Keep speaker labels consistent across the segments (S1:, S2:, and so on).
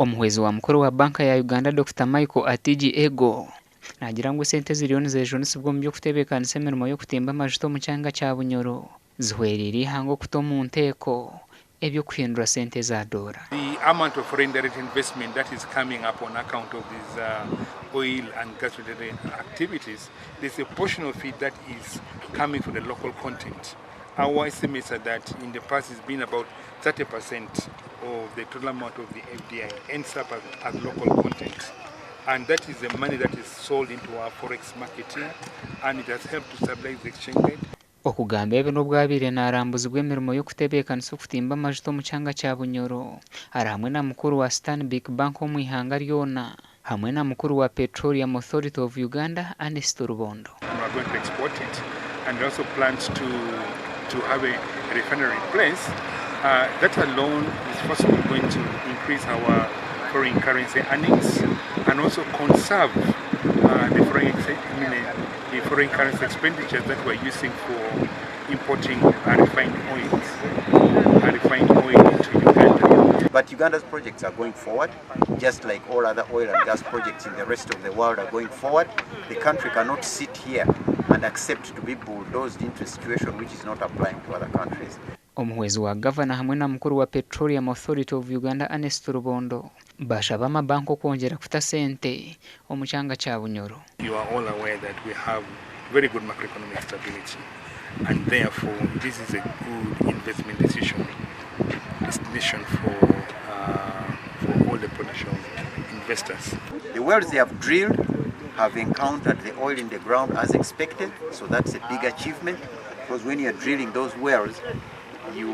S1: Omuhwezi wa mukuru wa banka ya Uganda Dokita Michael Atigi Ego naagira ngu esente eziriyo nizejunisibwa omu by'okutebeekanisa emirimo y'okutimba amajuta omu kyanga kya Bunyoro zihwereire eihanga okuta omu nteeko eby'okuhindura sente eza doora.
S2: The amount of foreign direct investment that is coming up on account of these oil and gas related activities, there's a portion of it that is coming from the local content. Our estimates are that in the past it's been about 30% of the total amount of the FDI ends up as, as local content. And that is the money that is sold into our forex market here, and it has helped to stabilize the exchange rate.
S1: Okugamba ebi n'obu abaire naarambuzibwa emirimo y'okutebeekanisa okutimba amajuta omu kyanga kya Bunyoro ari hamwe na mukuru wa Stanbic Bank omu ihanga ryona hamwe na mukuru wa Petroleum Authority of Uganda, Ernest Rubondo.
S2: We are going to export it and also plans to, to have a refinery in place. That alone is first of all going to increase our foreign currency earnings and also conserve the foreign, I mean, the foreign currency expenditures that we're using for importing refined oils, refined oil into Uganda.
S3: But Uganda's projects are going forward, just like all other oil and gas projects in the rest of the world are going forward. The country cannot sit here and accept to be bulldozed into a situation which is not applying to other countries.
S1: Omuhwezi wa gavana hamwe na mukuru wa Petroleum Authority of Uganda Ernest Rubondo bashaba amabanka okwongyera kuta sente omu kyanga kya Bunyoro.
S2: You are all aware that we have very good macroeconomic stability and therefore this is a good investment decision destination for all the potential investors.
S3: The wells they have drilled have encountered the oil in the ground as expected, so that's a big achievement, because when you're drilling those wells, you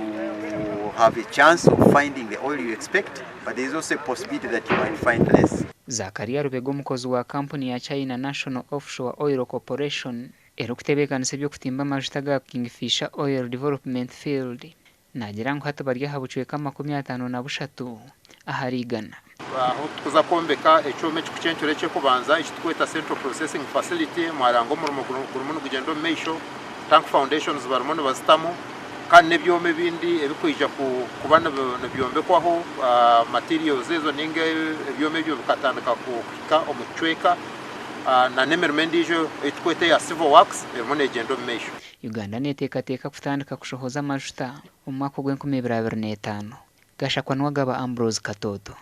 S3: have a chance of finding the oil you expect, but there's also a possibility that you might find less.
S1: Zakaria Rubega omukozi wa kampuni ya China National Offshore Oil Corporation erikutebeekanisa eby'okutimba amajuta ga Kingfisher Oil Development Field naagira ngu hati bari aha bucweka 53 ahari 100.
S4: Aho tukuza kwombeka ekyoma ekikucencura eky'okubanza ekitukweta Central Processing Facility, mwaranga omurimo gurimu nigugyenda omu maisho, tank foundations barimu nibazitamu, kandi n'ebyoma ebindi ebikwija kuba nibyombekwaho, materials ezo ninga ebyoma ebyo bikatandika kuhika omu kicweka, na n'emirimo endiijo ei tukweta eya civil works erimu neegyenda omu maisho.
S1: Uganda neteekateeka kutandika kushohoza amajuta omu mwaka ogw'enkumi ibiri abiri n'etaano. Gashakwa Nuwagaba Ambrose Katoto.